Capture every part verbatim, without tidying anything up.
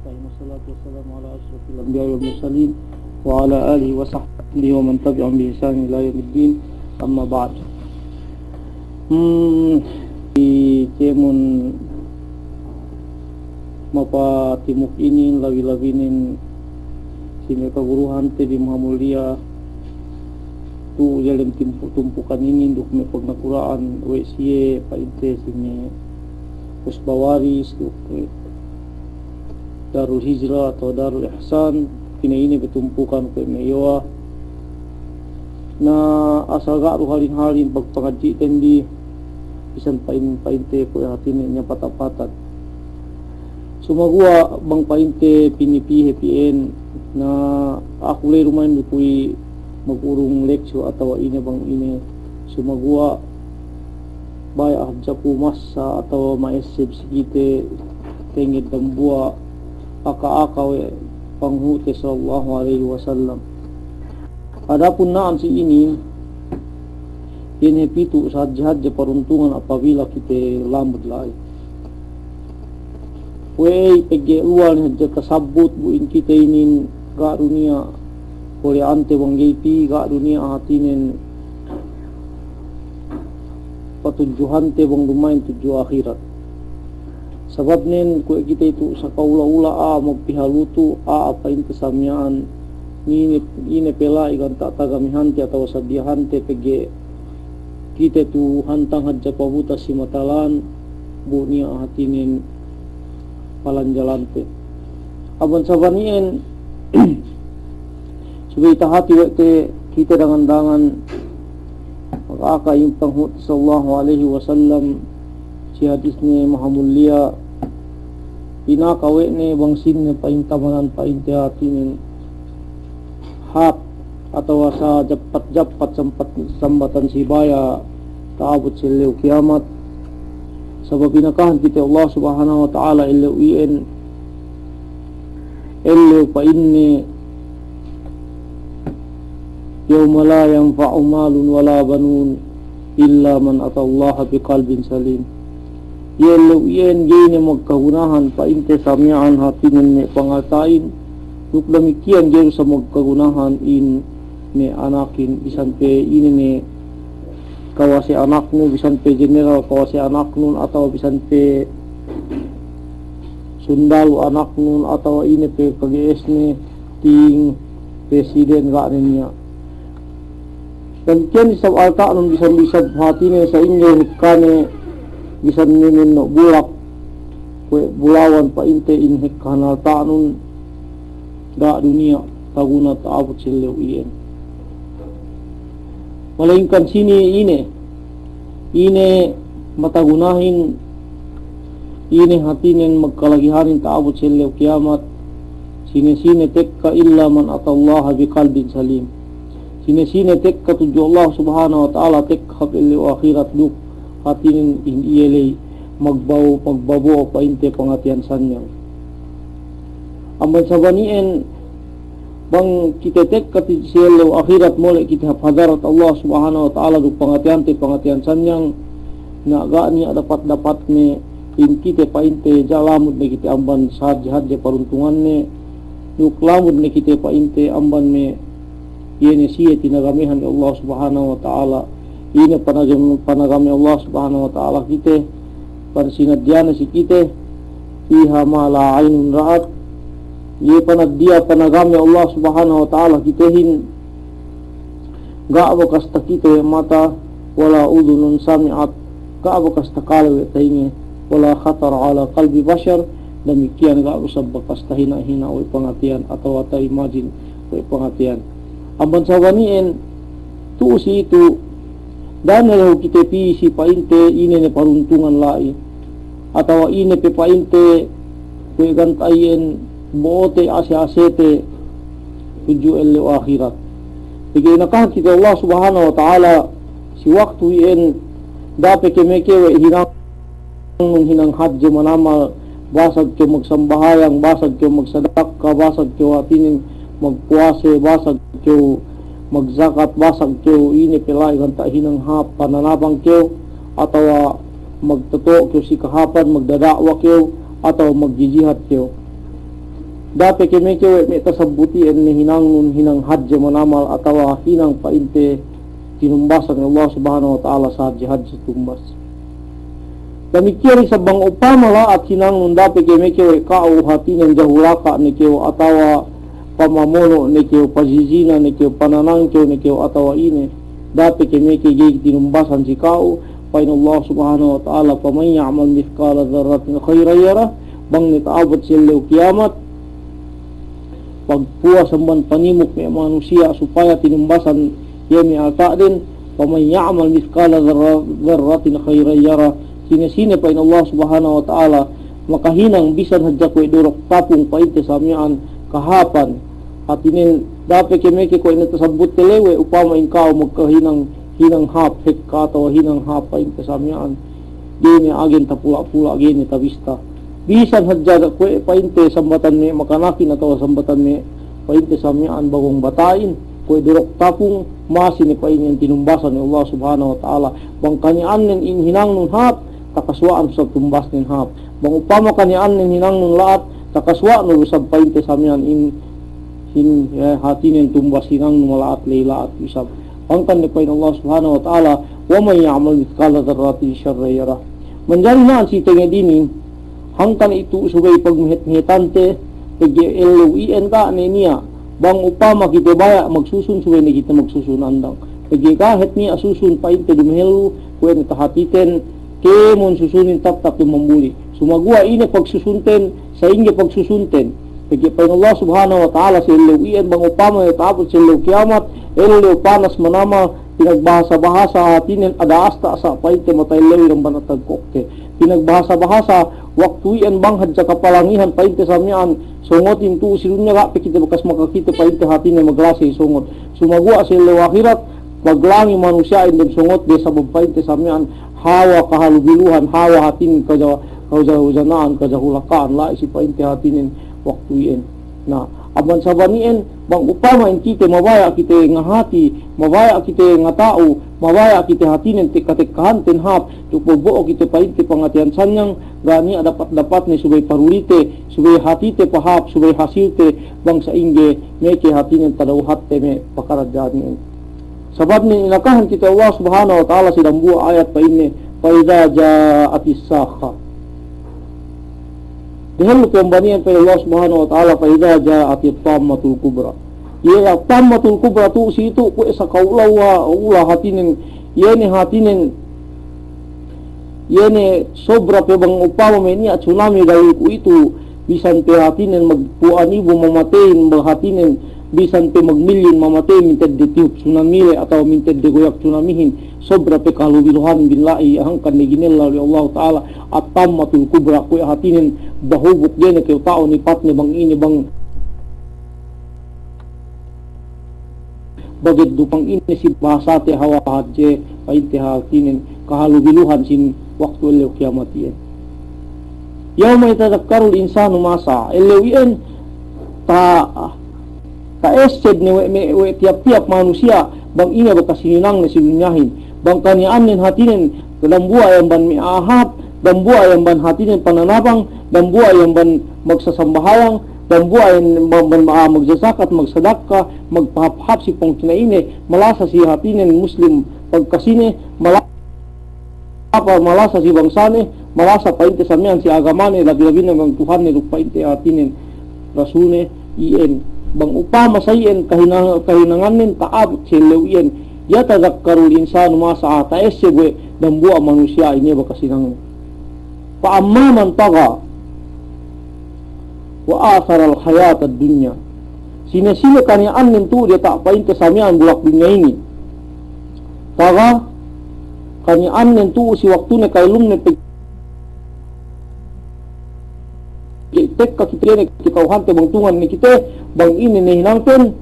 Wassalatu wassalamu ala ashrafil anbiya'i wal mursalin wa ala alihi wa sahbihi wa man tabi'ahum bi ihsanin ila yaumiddin. Amma ba'd. Hmm, si kēmon mapatimuk inin, labi-labinen si me' kaguruhante bi mahamulliya tu'u diyalem timpu-, tumpukan inin duk me' pagnagura'an we' siye pa'inte si me' usba waris duk me' Darul Hijrah atawa Darul Ihsan, ine-ine pe tumpukan kuwe' me' iyowa. Na asal ga' du halin-halin pagpangadji'ten bi, bisan pa'in-, pa'inte kuwe' hātinen niya' pata'-pata'. Sumaguwa' bang pa'inte pinipihe pi'en, na aku ley duma'in du kuwe' magurung lecture atawa ine bang ine. Sumaguwa' baya' hadja ku masa atawa ma'esseb si kite tenged dambuwa' aka-aka we' panghu'te sallallahu alaihi wasallam. Adapun na'an si inin, iye ne pitu' sahadje-hadje paruntungan apabila kite lamud la'i. We'ey pegge' luwal ne hadja tasabbut bu in kite inin ga' du niya' kole'ante bang ga'i pī, ga' du niya' hātinen patudjuhante bang duma'in tudju ahirat. Sababnen kuwe' kite itu saka'ula-ula a'a magpihalutu, a'a pa'inte samiya'an, ine, ine pe la'i ganta' tagamehante atawa sadiyahante pegge' kite tu hantang hadja pabutas si matalan, bu niya' hātinen palanjalante. Amban sabab iyan, subey tahati we' te kite dangan-dangan, maka aka in panghu'te sallallahu alaihi wasallam, si hadisne mahamulliya, inaka we' ne bang sine pa'in tamanan pa'inte hātinen hāp atawa sajappat-jappat sampat-, sambatan si baya' ta'abut si ellew kiyamat. Sabab inakahan kite Allah Subhanahu wa Ta'ala ellew iyan, ellew pa'inne, "Yawma la yanfa'u malun wala banun illa man atallaha biqalbin salim." Iye ellew iyan ga'i ne magkagunahan pa'inte samiya'an hātinen me' pangalta'in, duk damikiyan ga'i du sa magkagunahan in me' anakin, bisan pe ine ne kawase anaknu, bisan pe jeneral kawase anaknun, atawa bisan pe sundalu anaknun, atawa ine pe kage'esne, ting presiden ga' ne niya'. Damikiyan isab alta'nun bisan, isab hātinen sa'ingge hekkane bisan mimino' bulak, kuwe' bulawan pa'inte in hekkahan alta'nun ga' du niya' taguna ta'abut si ellew iyan. Malayingkan sine ine, ine matagunahin, ine hātinen magkalagihanin ta'abut si ellew kiyamat, sine-sine tekka illa man atallaha biqalbin salim. Sine-sine tekka tudju Allah Subhanahu wa Ta'ala tekka hap ellew ahirat duk hātinen in iye ley magbaw-, magbabo'o pa'inte pangatiyan sanyang. Amban sabab iyan, bang kite tekka tudju si ellew ahirat mole' kite hap hadarat Allah Subhanahu wa Ta'ala duk pangatiyante pangatiyan sanyang, na ga' niya' dapat-dapatne in kite pa'inte ja' lamud ne kite amban sahadje-hadje paruntunganne, duk lamud ne kite pa'inte amban me' iye ne siye tinagamehan Allah Subhanahu wa Ta'ala. Ine panagam-, panagame Allah Subhanahu wa Ta'ala kite, pansinadiyane si kite, fiha ma la aynun ra'at, iye panadiya panagame Allah Subhanahu wa Ta'ala kitehin, ga' bakas takite we' mata, wala udhunun sami'at, ga' bakas takale we' tahinge, wala khatara ala qalbi bashar, damikiyan ga' du isab bakas tahina'-hina' we' pangatiyan atawa ta-imagine we' pangatiyan. Amban sabab iyan, tu'u si itu, da'a ne lehu kite pī si pa'inte ine ne paruntungan la'i, atawa ine pe pa'inte kuwe' ganta' iyan bo'ote ase-asete tudju ellew ahirat. Pegge' inakahan kite Allah Subhanahu wa Ta'ala si waktu iyan da'a pe kemeke we' hinang hinang hadje manamal, basag kew magsambahayang, basag kew magsadaka, basag kew hātinen magpuwase, basag kew magzakat, basag kew ine pe la'i ganta' hinang hāp pananabang kew, atawa magtoto' kew si kahāpan, magdada'wa kew, atawa magjijihad kew. dape ke meke we' me' tasabbut iyan ne hinangnun hinang hadje manamal atawa hinang pa'inte tinumbasan Allah Subhanahu wa Ta'ala sahadje-hadje tumbas. Damikkiyan isab bang upama la'at hinangnun dape ke meke we' ka'u hatinen jahulaka' ne kew atawa pamamono' ne kew, pajijina ne kew, pananangkew ne kew atawa ine, dape ke meke ga'i tinumbasan si ka'u, pa'in Allah Subhanahu wa Ta'ala, فمن يعمل مثقال ذرة خيرا يره, bang ne ta'abut si ellew kiyamat, pagpuwas amban panimuk me' manusiya' supaya tinumbasan iye me' alta'den, فمن يعمل مثقال ذرة، ذرة خيرا يره, sine-sine pa'in Allah Subhanahu wa Ta'ala, makahinang bisan hadja kuwe' duruk tapung pa'inte sa miya'an kahāpan. Hatinen dape ke meke kuwe' ne tasabbutte lewe, upama in ka'u magkahinang, hinang hāp hekka atawa hinang hāp pa'inte sa miya'an. Ga'i ne agen tapula'-pula', ga'i ne tabista. Bisan hadja da kuwe' pa'inte sambatan me' makanakin atawa sambatan me' pa'inte sa miya'an bagong bata'in, kuwe' duruk tapung, masi ne pa'in iyan tinumbasan we' Allah Subhanahu wa Ta'ala. Bang kaniya'annen in hinangnun hāp, takasuwa'an du isab tumbasnen hāp. Bang upama kaniya'annen hinangnun la'at, takasuwa'nu du isab pa'inte sa miya'an in, in, eh, hatinen tumbas hinangnun mala'at ley la'at isab. Hangkan ne pa'in Allah Subhanahu wa Ta'ala, ومن يعمل مثقال ذرة شرا يره. Manjari na'an si tenged inin, hangkan itu subey pagmehet-mehetante, pegge' ellew iyan ga' ne niya', bang upama kite baya' magsusun subey ne kite magsusun andang. Pegge' ga' hep niya' susun pa'inte dumehellu, kuwe' ne tahatiten, kēmon susunin tattap dumambuli. Sumaguwa' ine pagsusunten, sa'ingge pagsusunten. Pegge' pa'in Allah Subhanahu wa Ta'ala si ellew iyan bang upama ne ta'abut si ellew kiyamat, ellew panas manamal, pinagbahasa-bahasa hatinen ada'asta' sa' pa'inte mata ellewin amban atagkokte. Pinagbahasa-bahasa waktu iyan bang hadja kapalangihan pa'inte sa miya'an songotin tu'u si dunya ga' pe kite bakas makakite pa'inte hatinen maglase songot. Sumaguwa' si ellew ahirat, maglangi manusiya'in dem songotde sabab pa'inte sa miya'an hawa kahalubiluhan, hawa hatinen kaja-, kaja-, kajana'an, kajahulaka'an la'i si pa'inte hatinen waktu iyan. Na, amban sabab iyan, bang upama in kite mabaya' kite ngahati, mabaya' kite ngata'u, mabaya' kite hatinen tekka-tekkahanten hāp, duk bobo'o kite pa'inte pangateyan sanyang, ga' niya' dapat-dapatne subey parulite, subey hatite pahāp, subey hasilte, bang sa'ingge meke hatinen tadawhatte me' pakaradja'an iyan. Sababnen inakahan kite Allah Subhanahu wa Ta'ala si dambuwa' ayat pa'inne, فإذا جاءت الصاخة. Dehellu pe amban iyan pa'in Allah Subhanahu wa Ta'ala, فإذا جاءت الطامة الكبرى. Iye at-tammatul kubra tu'u si itu kuwe' saka ula-ula, ula hatinen, iye ne hatinen, iye ne sobra pe bang upama me' niya' tsunami dahu' kuwe'itu, bisan pe hatinen magpu'an ibu mamateyin, bang hatinen bisan pe magmilyun mamateyin mintedde tiyup tsunami le atawa mintedde goyak tsunamihin, sobra pe kahalubiluhan bin la'i hangkan ne ginella we' Allahu Ta'ala, at-tammatul kubra, kuwe' hatinen bahubuk gene kew ta'u nipatne bang ine bang baged du bang ine si bahasate hawa hadje, pa'inte hatinen kahalubiluhan sin waktu ellew kiyamat iyan. يوم يتذكر الإنسان ما سعى. Ellew iyan ta-, ta'esseb ne we', me', we' tiyap-tiyap manusiya' bang ine bakas hininangne si dunyahin. Bang kaniya'annen hatinen dambuwa' iyan bang me' a'a hāp, dambuwa' iyan bang hatinen pananabang, dambuwa' iyan bang magsasambahayang, dambuwa' iyan bang, bang, ah, magjazakat, magsadakka, magpahāp-hāp si pungtina'ine, malasa si hatinen Muslim pagkasine, mala-, apa, malasa si bangsane, malasa pa'inte sa miya'an si agamane, labi-labine bang Tuhanne duk pa'inte hatinen Rasulne, iyan. Bang upama sa iyan kahina-, kahinangannen ta'abut si ellew iyan, يتذكر الإنسان ما سعى, ta'esseb we' dambuwa' manusiya' ine bakas hinangne. فأما من طغى وآثر الحياة الدنيا. Sine-sine kaniya'annen tu'u diyata' pa'inte sa miya'an bulak dunya inin. Taga, kaniya'annen tu'u si waktune kailumne pe-, tekka kite ne kata'uhante bang tungan ne kite, bang ine ne hinangten,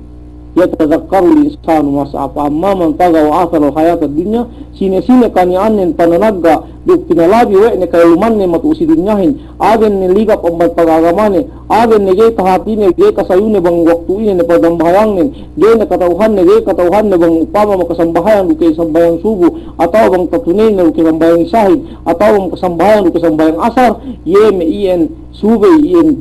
يتذكر الإنسان ما سعى. فأما من طغى وآثر الحياة الدنيا, sine-sine kaniya'annen pananagga', duk pinalabi we' ne kailumne matu'u si dunyahin, agen ne ligap amban pagagamane, agen ne ga'i tahatine, ga'i tasayune bang waktu ine ne pasambahayangnen, ga'i ne kata'uhanne, ga'i kata'uhanne bang upama makasambahayang duk ga'i sambahayang subu, atawa bang tatuneyne duk ga'i sambahayang isahin, atawa bang makasambahayang duk ga'i sambahayang asar, iye me' iyan subey iyan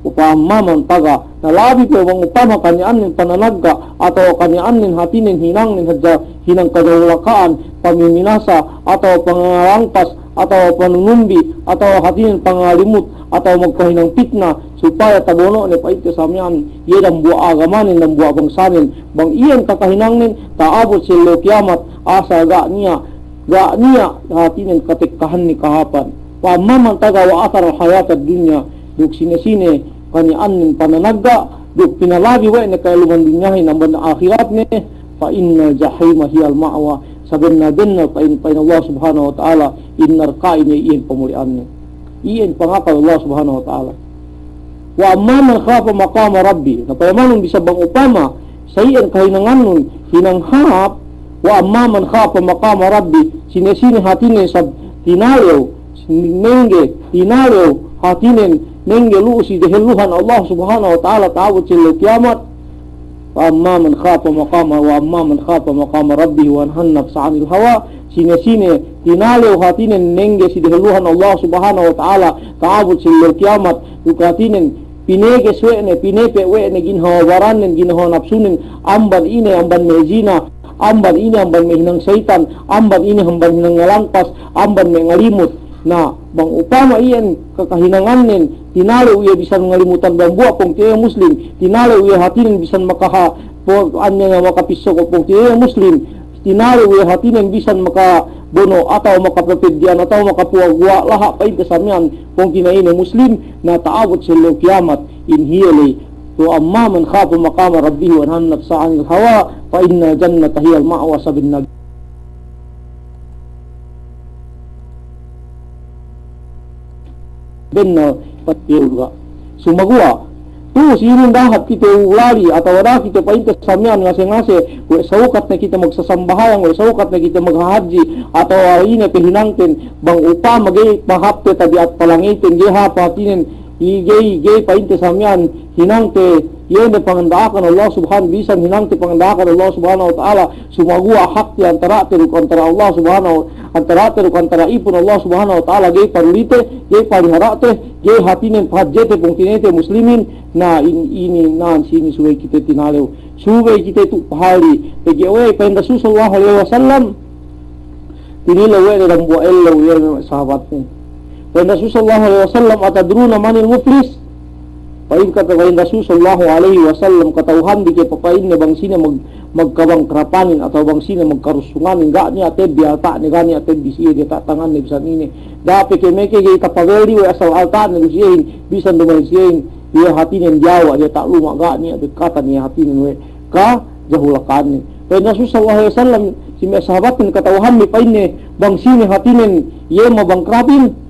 Fa amma man tagha, na labi pe bang upama kaniya'annen pananagga', atawa kaniya'annen hātinen hinangnen hadja hinang kajahulaka'an, pamiminasa, atawa pangalangpas, atawa panunumbi, atawa hātinen pangalimut, atawa magpahinang pitna, supaya tabono'ne pa'inte sa miya'an, iye dambuwa' agamanen, dambuwa' bangsanen, bang iyan kakahinangnen, ta'abut si ellew kiyamat, asal ga' niya', ga' niya' hātinen katekkahanne kahāpan. Fa amma man tagha wa athara al-hayata ad-dunya, duk sine-sine kaniya'annen pananagga', duk pinalabi we' ne ka'elluman dunyahin amban ahiratne, fa innal jahima hiyal ma'wa, sabennal-bennal pa'in, pa'in Allah Subhanahu wa Ta'ala, in narka'in iye iyan pamuli'anne. Iyan pangakal Allah Subhanahu wa Ta'ala. Wa amma man khafa maqama rabbih. Na payamanun bisan bang upama sa iyan kahinangannun hinang hāp, wa amma man khafa maqama rabbih, sine-sine hātinen sab tinalew, nengge tinalew hātinen nengge lu'u si dehelluhan Allah Subhanahu wa Ta'ala ta'abut si ellew kiyamat, Wa amma man khafa maqama, wa amma man khafa maqama rabbih wa nahan nafsa 'anil hawa, sine-sine tinalew hātinen nengge si dehelluhan Allah Subhanahu wa Ta'ala, ta'abut si ellew kiyamat, duk hātinen pineges we' ne, pinepe' we' ne ginhawa barannen, ginhawa napsunen, amban ine, amban me' zina, amban ine, amban me' hinang seyitan, amban ine, amban hinang ngalangpas, amban me' ngalimut. Na, bang upama iyan kakahinangannen, tinalew iye bisan ngalimutan dambuwa' pungtina'i Muslim, tinalew iye hātinen bisan makaha-, po-, anya makapisoko' pungtina'i Muslim, tinalew iye hātinen bisan makabono' atawa makapapeddi'an atawa makapuwa' guwa' laha' pa'inte sa miya'an pungtina'ine Muslim, na ta'abut si ellew kiyamat, in hiye ley, tu amma man khafa maqama rabbih wa nahan nafsa 'anil hawa, fa innal jannata hiyal ma'wa, sabennal bennal pa'inte lu'u. Sumaguwa', tu' si inin dahat kite ulali, atawa dahat kite pa'inte sa miya'an ngase-ngase, we' saukat ne kite magsasambahayang, we' saukat ne kite maghahadji, atawa ine pe hinangten, bang upama ga'i pahāpte tabi'at palangeyten, ga'i hāp hātinen, i ga'i, ga'i pa'inte sa miya'an hinangte, iye ne panganda'akan Allah Subhan-, bisan hinangte panganda'akan Allah Subhanahu wa Ta'ala, sumaguwa' hakte antara'te duk antara Allah Subhanahu, antara'te duk antara ipun Allah Subhanahu wa Ta'ala, ga'i parulite, ga'i palihara'te, ga'i hātinen pahadjete pungtina'ite Muslimin, na in-, inin, na si inin subey kite tinalew, subey kite tu' pahali, pegge' we' pa'in Rasul sallallahu alaihi wasallam, tinilew we' ne dambuwa' ellew iye me' sahabatne. Pa'in Rasul sallallahu alaihi wasallam, "Atadruna manil muflis?" Pa'in kata, pa'in Rasul sallallahu alaihi wasallam, "Kata'uhanbi ke," pa'inne, "bang sine mag-, magkabangkrapanin atawa bang sine magkarusunganin, ga' niya' tebbi alta'ne, ga' niya' tebbi si iye diyata' tanganne bisan ine. Da'a pe ke meke ga'i tapabelli we' asal alta'ne du si iyehin, bisan duma'in si iyehin, iye hātinen diyawa' diyata' luma', ga' niya' bekkatan iye hātinen we' kajahulaka'anne." Pa'in Rasul sallallahu alaihi wasallam, si me' sahabatnen, "Kata'uhanbi," pa'inne, "bang sine hātinen iye mabangkrapin?"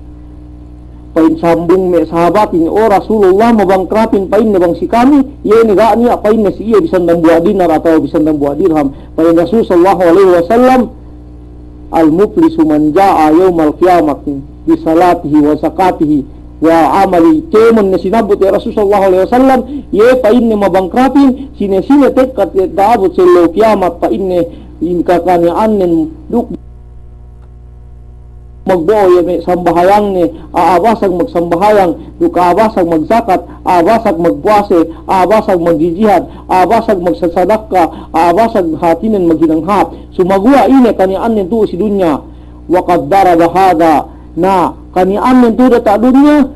Pa'in sambung me' sahabatin, "O Rasulullah, mabangkrapin," pa'inne, "bang si kami, iye ne ga' niya'," pa'inne, "si iye bisan dambuwa' dinar atawa bisan dambuwa' dirham." Pa'in Rasul sallallahu alaihi wasallam, "Al-muflisu man ja'a yawmal qiyamati bi salatihi wa zakatihi wa amalihi." Kēmon ne sinabbut we' Rasul sallallahu alaihi wasallam, iye pa'inne mabangkrapin, sine-sine tekka ta'abut si ellew kiyamat, pa'inne, in kakaniya'annen duk magbo'o iye me' sambahayangne, a'a basag magsambahayang, duk a'a basag magzakat, a'a basag magpuwase, a'a basag magjijihad, a'a basag magsasadakka, a'a basag hātinen maghinang hāp. Sumaguwa' ine kaniya'annen tu'u si dunya. Wa qad daraba hadha, na kaniya'annen tu'u diyata' dunya,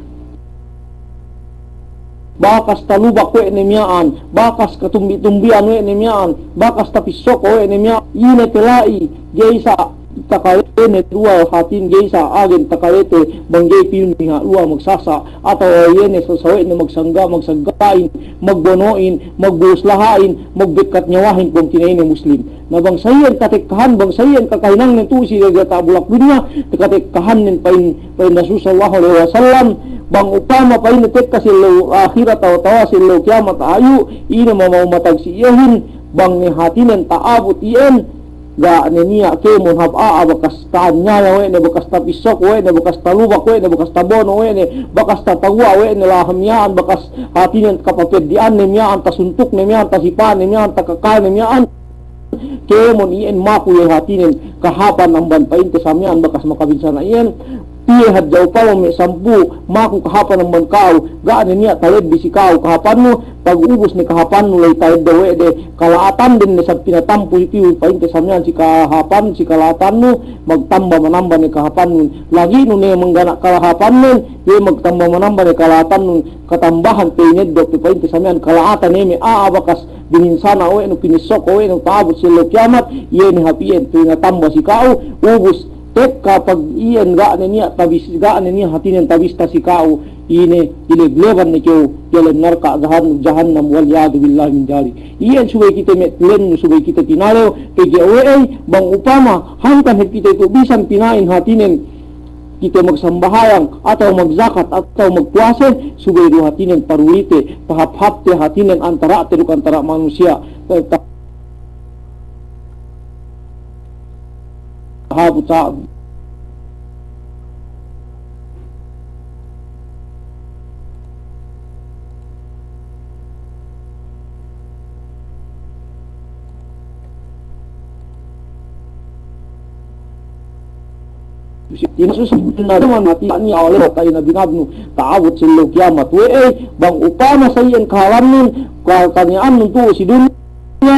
bakas talubak we' ne miya'an, bakas katumbi-tumbihan we' ne miya'an, bakas tapissoko we' ne miya'an, ine pe la'i, ga'i sa' takalene duwal hātin, ga'i sa' agen takalete, bang ga'i piyun niha' luwal magsasa', atawa iye ne sa-, sawe'ne magsangga', magsangga'in, magbono'in, magbuhus laha'in, magbekkat niyawahin, pungtina'ine Muslim. Na bang sa iyan katekkahan, bang sa iyan kakahinangnen tu'u si diyata' bulak dunya, katekkahannen pa'in, pa'in Rasul sallallahu alaihi wasallam, bang upama pa'inne tekka si ellew ahirat atawa, atawa si ellew kiyamat ayu, ine mama'u matag si iyehin, bang ne hātinen ta'abut iyan, ga' ne niya' kēmon hāp a'a bakas ta'anyaya we' ne, bakas tapissoko we' ne, bakas talubak we' ne, bakas tabono' we' ne, bakas tapaguwa' we' ne laha' miya'an, bakas hātinen kapapeddi'anne miya'an, tasuntukne miya'an, tasipa'ne miya'an, takakalne miya'an. Kēmon iyan maku iye hātinen kahāpan amban pa'inte sa miya'an bakas makabinsana' iyan. Piye hadja upama me' sampū' maku kahāpan amban ka'u, ga' ne niya' talebbi si ka'u kahāpannu, pag ubus ne kahāpannu la'i ta'eddo' we' de, kala'atanden ne sab pinatampu si piyu pa'inte sa miya'an si kahāpan, si kala'atannu, magtamba-manamba ne kahāpannun. Lagi'nu ne manggana' kala'atannen, iye magtamba-manamba ne kala'atannun, katambahan pe ineddo' pe pa'inte sa miya'an kala'atan iye me' a'a bakas bininsana' we' nu, pinissoko we' nu, ta'abut si ellew kiyamat, iye ne hap iyan pinatamba si ka'u, ubus tekka pag iyan ga' ne niya' tabis-, ga' ne niya' hātinen tabista si ka'u, ine, ilegleban ne kew diyalem narka' jahan-, jahannam, wal iyadu billahi min dalik. Iyan subey kite me' lennu, subey kite tinalew, pegge' we'ey, bang upama, hangkan hep kite itu bisan pina'in hātinen, kite magsambahayang, atawa magjakat, atawa magpuwase, subey du hātinen parulite, pahāp-hāpte hātinen antara'te duk antara' manusiya', eh, ta-, tahabu ta-, Ine susah, na daman mati ni awale ta'i na binabnu, ta'abut si ellew kiyamat. We'ey, bang upama sa iyan kahālannun, ka-, kaniya'annun tu'u si dunya,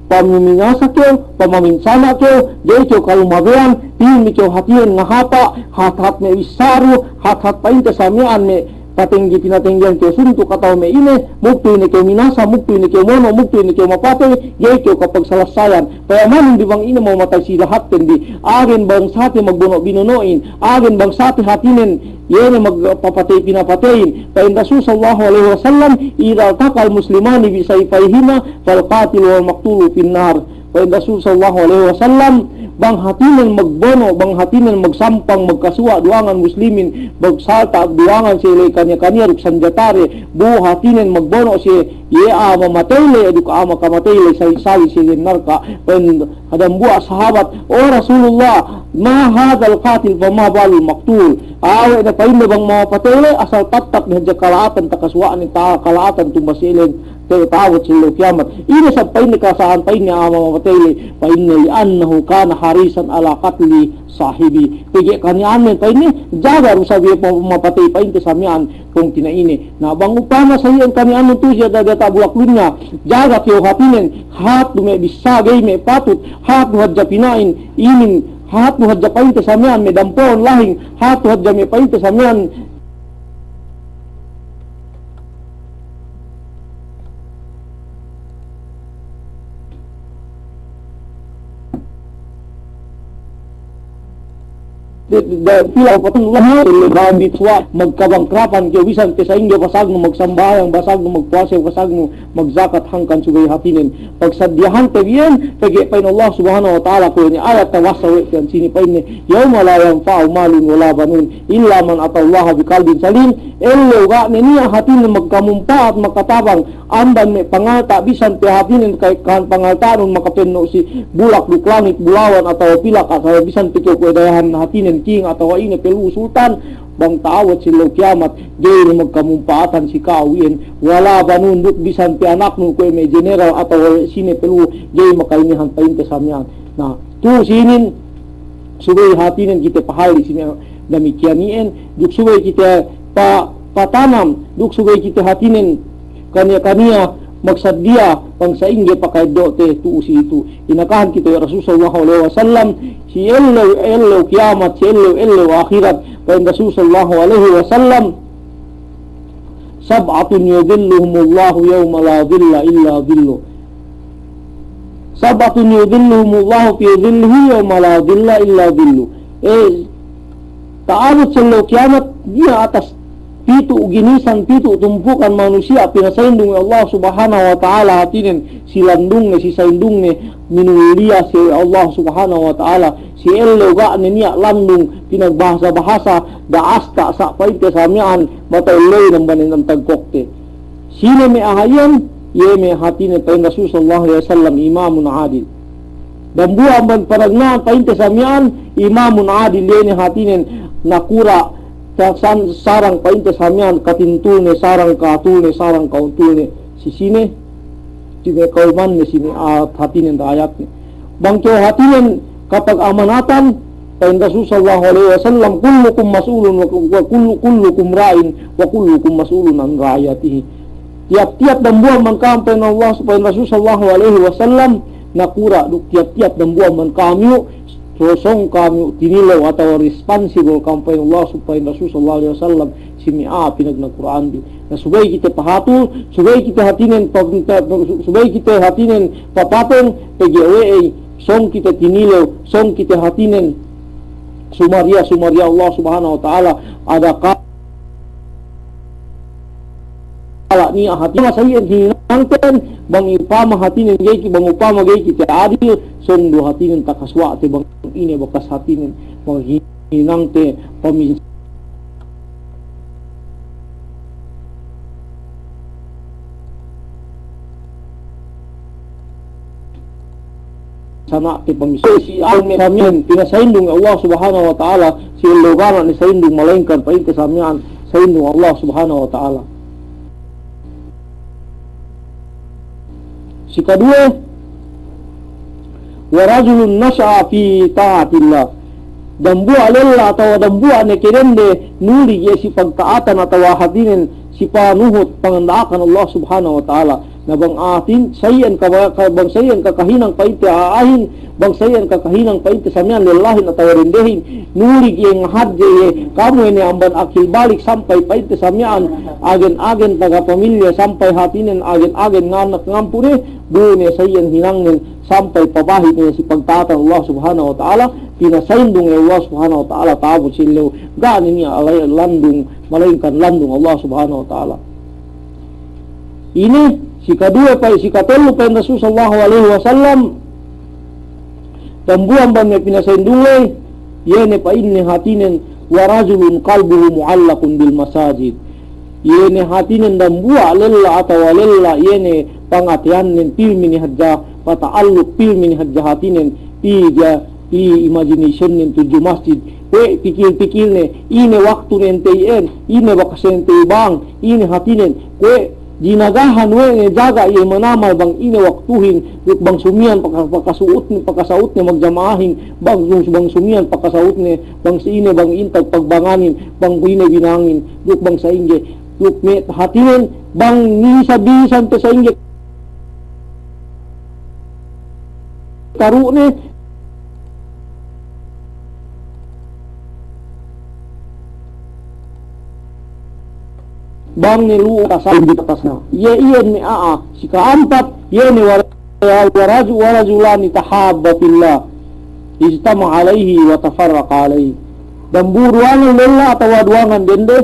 pamaminasa kew, pamaminsana' kew, ga'i kew kalumabeyan, pī mi kew hātinen ngahapa', hat-hat me' bissāru, hat-hat pa'inte sa miya'an me' patengge pinatenggehan kew suntuk atawa me' ine, muktu ine kew minasa, muktu ine kew mono', muktu ine kew mapatey, ga'i kew kapagsalasayan. Payamanun bi bang ine mamatey si lahatten bi, agen bangsate magbono' binono'in, agen bangsate hātinen, iye ne magpapatey pinapateyin. Pa'in Rasul sallallahu alaihi wasallam, "Idza iltaqal muslimani bisayfayhima, fal qatilu wal maqtulu fin nar." Pa'in Rasul sallallahu alaihi wasallam, bang hātinen magbono', bang hātinen magsampang, magkasuwa' duwangan muslimin, magsalta' duwangan si la'i kaniya-kaniya duk sanjatade, bu hātinen magbono' si iye a'a mamatey la'i duk a'a makamatey la'i, sawi-sawi si la'i narka'. Pa'in dambuwa' sahabat, "O Rasulullah, ma hadzal qatil, fama balul maqtul?" Awe' ne pa'inne bang mamapatey la'i, asal tattap ne hadja kala'atan takasuwa'ne, ta-, kala'atan tumba si ellew, te-, ta'abut si ellew kiyamat. Ine sab pa'inne kasa'an pa'inne a'a mamapatey la'i, pa'inne, "Li'annahu kana harisan ala qatli sahibi." Pegge' kaniya'annen pa'inne, jaga du sab iye mamapatey pa'inte sa miya'an kung tina'ine. Na bang upama sa iyan kaniya'annen tu'u si diyata'-diyata' bulak dunya, jaga kew hātinen, hāp du me' bissā ga'i me' patut, hāp du hadja pina'in, inin, hāp du hadja pa'inte sa miya'an me' dampo'on lahing, hāp du hadja me' pa'inte sa miya'an De-, de-, pila patun lahat, le, bambi tuwa', magkabangkrapan kew bisan pe sa'ingge basagnu magsambahayang, basagnu magpuwase, basagnu magjakat, hangkan subey hātinen pagsadiyahante bi iyan, pegge' pa'in Allah Subhanahu wa Ta'ala kuwe' ne ayat tawassa we' te iyan sini pa'inne, "Yawma la yanfa'u malun wala banun illa man atallaha biqalbin salim." Ellew ga' ne niya' hātinen magkamumpa'at, makatabang, amban me' pangalta' bisan pe hātinen ka'ekkahan pangalta'nun makapenno' si bulak duk langit bulawan atawa pilak atawa bisan pe kew kuwe' dayahan hātinen king atawa ine pe lu'u sultan, bang ta'abut si ellew kiyamat, ga'i ne magkamumpa'atan si ka'u iyan, wala banun duk bisan pe anaknun kuwe' me' jeneral atawa we' sine pe lu'u, ga'i makainihan pa'inte sa miya'an. Na, tu'u sinin, subey hātinen kite pahali sine damikiyan iyan, duk subey kite pa-, patanam, duk subey kite hātinen kaniya-kaniya magsadiya bang sa'ingge paka'eddo'te tu'u si itu. Inakahan kite we' Rasul sallallahu alaihi wasallam, si ellew-ellew kiyamat, si ellew-ellew ahirat. Pa'in Rasul sallallahu alaihi wasallam, "Sab'atun yudhilluhumullahu yawma la dhilla illa dhilluh. Sab'atun yudhilluhumullahu fi dhillihi yawma la dhilla illa dhilluh." Eh, ta'abut si ellew kiyamat, niya' atas pitu' ginisan, pitu' tumpukan manusiya' pinasaindung we' Allah Subhanahu wa Ta'ala hātinen si landungne, si saindungne, minulliya si Allah Subhanahu wa Ta'ala, si ellew ga' ne niya' landung pinagbahasa-bahasa, da'asta sa' pa'inte sa miya'an, mata'ellew nambanen antag kokte. Sine me' a'a iyan, iye me' hātinen pa'in Rasul sallallahu alaihi wasallam imamun adil. Dambuwa' amban panagna'an pa'inte sa miya'an, imamun adil, iye ne hātinen nakura' ta-, san-, sarang pa'inte sa miya'an katintulne, sarang katulne, sarang kauntulne. Si sine, si me' kaumanne, si me' a'a hātinen ra'ayatne. Bang kew hātinen kapagamanatan, Pa'in Rasul sallallahu alaihi wasallam, "Kullukum mas'ulun wa ku-, wa kullu-, kullukum ra'in wa kullukum mas'ulun an ra'iyatihi." Tiyap-tiyap dambuwa' amban kam, pa'in Allah, pa'in Rasul sallallahu alaihi wasallam, nakura' duk tiyap-tiyap dambuwa' amban kam iyu', so-, sōng kam iyu' tinilew atawa responsible kam, pa'in Allah, pa'in Rasul sallallahu alaihi wasallam, si me' a'a pinagnakura'anbi. Na subey kite pahatul, subey kite hātinen pa-, pa-, subey kite hātinen papateng, pegge' we'ey, sōng kite tinilew, sōng kite hātinen sumariya, sumariya Allah Subhanahu wa Ta'ala, adakala niya' hātinen masa iyan hinangten, bang upama hātinen ga'i ki-, bang upama ga'i kite adil, sōng du hātinen takasuwa'te bang ine bakas hātinen, bang hinangte pamin- Sana' te pamisa si amin pinasaindung Allah Subhanahu wa Ta'ala, si ellew ga' ne saindung malaingkan pa'inte sa miya'an saindung Allah Subhanahu wa Ta'ala. Sikaduwe, wa rajulun nasha'a fi ta'atillah. Dambuwa' lella atawa dambuwa' ne ke dende nulig iye si pagta'atan atawa hātinen si panuhut panganda'akan Allah Subhanahu wa Ta'ala. Na bang hātin, sa iyan ka-, ka-, bang sa iyan kakahinang pa'inte a'ahin, bang sa iyan kakahinang pa'inte sa miya'an lellahin atawa dendehin, nulig iye ngahadje iye, kamu ine amban akil balik sampay pa'inte sa miya'an agen-agen taga pamilya sampay hātinen agen-agen nganak ngampu ne, bu ne sa iyan hinangnen sampay pabahit ne si pagta'atan Allah Subhanahu wa Ta'ala, pinasaindung Allah Subhanahu wa Ta'ala ta'abut si ellew, ga' ne niya' alay-, landung, malaingkan landung Allah Subhanahu wa Ta'ala. Ine, sikaduwe pa'in, sikatellu pa'in Rasul sallallahu alaihi wasallam, dambuwa' amban me' pinasaindung ley, iye ne pa'inne hātinen, wa rajulun qalbuhu mu'allaqun bil masajid. Iye ne hātinen dambuwa' lella atawa lella, iye ne pangateyannen pilmi ne hadja, pata'alluk pilmi ne hadja hātinen, pī ja, pī imaginationnen tudju masjid. Kuwe' pikil-pikilne, ine waktunen te iyan, ine bakasen te bang, ine hātinen, kuwe' jinagahan we' ne jaga iye manamal bang ine waktuhin, duk bang sumiyan paka-, pakasu'utne, pakasa'utne magjama'ahin, bang, bang sumiyan pakasa'utne, bang si ine bang intag pagbanganin, bang ine binangin, duk bang sa'ingge, duk me' hātinen, bang nisa bisan te sa'ingge karu'ne, bang ne lu'u tasalim di atasna. Iye iyan me' a'a, sika'ampat, iye ne wa-, wa raju-, wa rajulani tahabba fillah, ijtama'a alaihi wa tafarraqa alaihi. Dambuwa' duwangan lella atawa duwangan dende,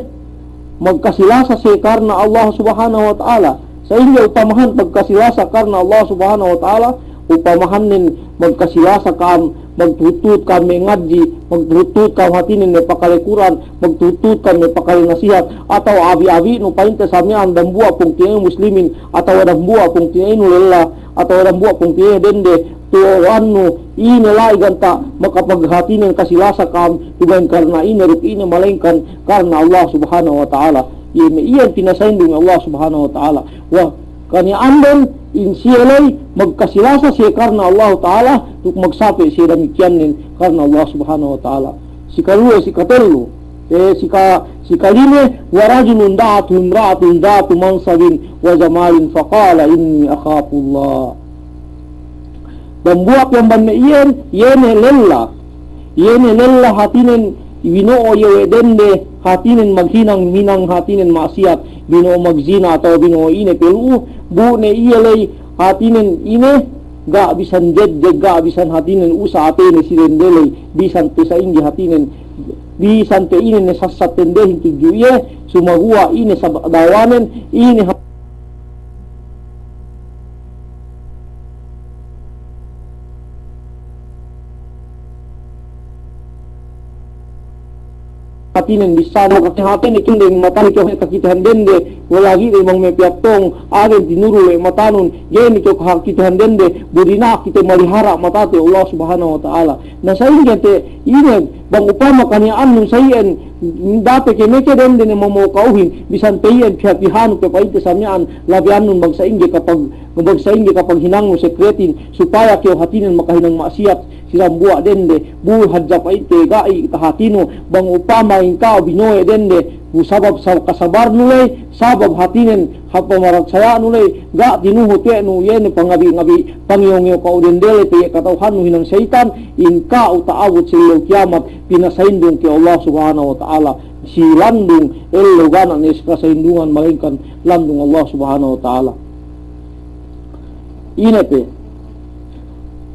magkasilasa siye karna Allah Subhanahu wa Ta'ala. Sa'ingge upamahan pagkasilasa karna Allah Subhanahu wa Ta'ala, upamahannen magkasilasa ka'am, magtuhut-tuhut ka'am me' ngadji', magtuhut-tuhut ka'am hātinen me' pakale Kur'an, magtuhut-tuhut ka'am me' pakale nasihat, atawa abi-abinu pa'inte sa miya'an dambuwa' pungtina'inu muslimin, atawa dambuwa' pungtina'inu lella, atawa dambuwa' pungtina'inu dende, tu'uhannu, ine la'i ganta' makapaghātinen kasilasa ka'am, tu bang karna ine duk ine, malaingkan karna Allah Subhanahu wa Ta'ala. Iye me' iyan pinasaindung Allah Subhanahu wa Ta'ala. Wa, kaniya'anden, in siye ley, magkasilasa siye karna Allah Ta'ala, duk magsape' siye damikiyannen karna Allah Subhanahu wa Ta'ala. Sikaluwe, sikatellu, eh, sika-, sikalime, wa rajulun da'athu imra'atun dhatu mansabin wa jamalin faqala inni akhafullah. Dambuwa' pe amban me' iyan, iye ne lella. Iye ne lella hātinen bino'o iye we' dende, hātinen maghinang-hinang hātinen ma'asiyat, bino'o magzina atawa bino'o ine pe lu'u, bu ne iye ley hātinen ine, ga' bisan jejjeg, ga' bisan hātinen usa atene si dende ley, bisan pe sa'ingge hātinen, bisan pe ine ne sassat dendehin tudju iye, sumaguwa' ine sab-, dawanen, ine ha- Hātinen bissā ne, hātinen kinde matane kew kakitehan dende, walagi' ne bang me' piyattong, agen tinuru we' matanun, ga'i ne kew kakitehan dende, bu dina'ak kite malihara' matate Allah Subhanahu wa Ta'ala. Na sa'ingge te ine, bang upama kaniya'annun sa iyan, dape ke meke dende ne mamo'o ka'uhin, bisan pe iyan piha-pihanu pe pa'inte sa miya'an, labi annun bang sa'ingge kapag-, bang sa'ingge kapaghinangnu sekretin, supaya kew hātinen makahinang ma'asiyat, si dambuwa' dende, bu hadja pa'inte ga'i tahatinu, bang upama in ka'u bino'o dende, bu sabab sa-, kasabarnu ley, sabab hatinen, hap pamaratsayanu ley, ga' tinuhut we' nu, iye ne pangabi'-ngabi', pangiyo-ngiyo ka'u dende ley, pegge' kata'uhannu hinang seyitan, in ka'u ta'abut si ellew kiyamat, pinasayindung ke Allah Subhanahu wa Ta'ala, si landung ellew ga' ne si kasayindungan, malaingkan landung Allah Subhanahu wa Ta'ala. Ine pe.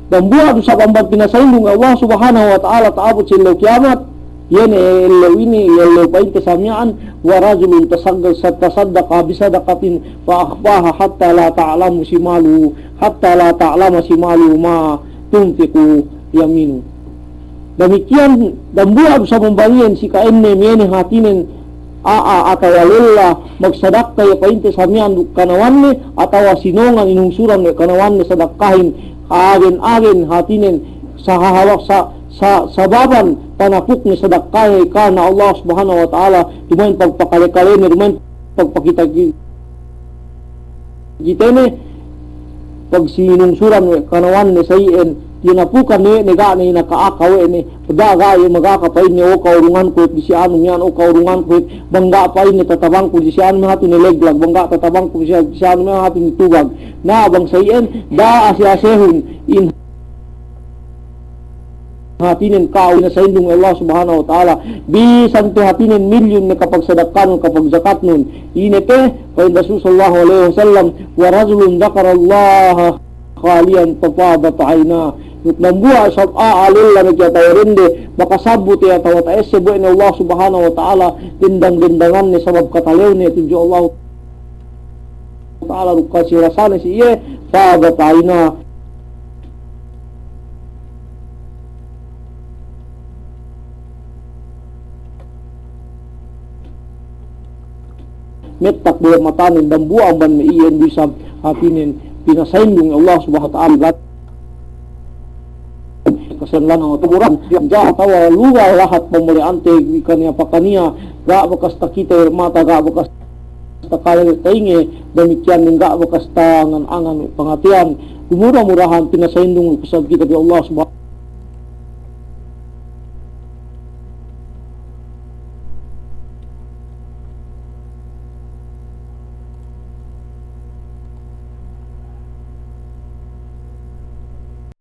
Dambuwa' du sabab amban pinasayindung Allah Subhanahu wa Ta'ala ta'abut si ellew kiyamat. Iye ne ellew inin, ellew pa'inte sa miya'an, wa rajulun tasagga-, tasaddaqa bisadaqatin fa akhfaha hatta la ta'lamu shimaluhu, hatta la ta'lama shimaluhu ma tunfiqu yaminuhu. Damikiyan, dambuwa' du sabab amban iyan si ka'enne miya'an hatinen a'a atawa lella magsadakka iye pa'inte sa miya'an duk kanawanne, atawa sinongan inungsuran we' kanawanne sadakkahin, agen-agen hatinen sahahawa-, sa-, sa-, sababan panapukne sadakkahin karna Allah Subhanahu wa Ta'ala, duma'in pagpakale-kalene, duma'in pagpakita-ki-, kitene, pagsinungsuran we' kanawanne sa iyan, tinapukan we' ne ga' ne inaka-aka we' ne, pegge' ga'i magaka pa'inne, o ka'urunganku hep disi anu miya'an, o ka'urunganku hep, bang ga' pa'inne tatabangku disi anu miya'an hatu ne leglag, bang ga' tatabangku disi, disi anu miya'an hatu ne tubag. Na bang sa iyan, da'a ase-asehun in hatinen ka'u pinasayindung Allah Subhanahu wa Ta'ala. Bisan pe hatinen milyun ne kapagsadakkanun, kapagjakatnun. Ine pe, pa'in Rasul sallallahu alaihi wasallam, wa rajulun dzakarallaha khaliyan fafadat ainah. Duk dambuwa' sab a'a lella ne ke atawa dende, makasabbut iye atawa ta'esseb we' ne Allah Subhanahu wa Ta'ala, dendang-dendanganne sabab katalewne tudju Allah Ta'ala duk kasirasane si iye, fafadat ainah. Mettak bohe' matanen dambuwa' amban me' iyan du isab hatinen pinasayindung Allah Subhanahu wa Ta'ala. Kasan lana wa taburan, ja' atawa lugal lahat pamole'ante kaniya-pakaniya, ga' bakas takite we' mata, ga' bakas takale we' tainge, damikiyan ne ga' bakas tangan-angan we' pangateyan. Mura-murahan pinasayindung isab kite bi Allah Subhanahu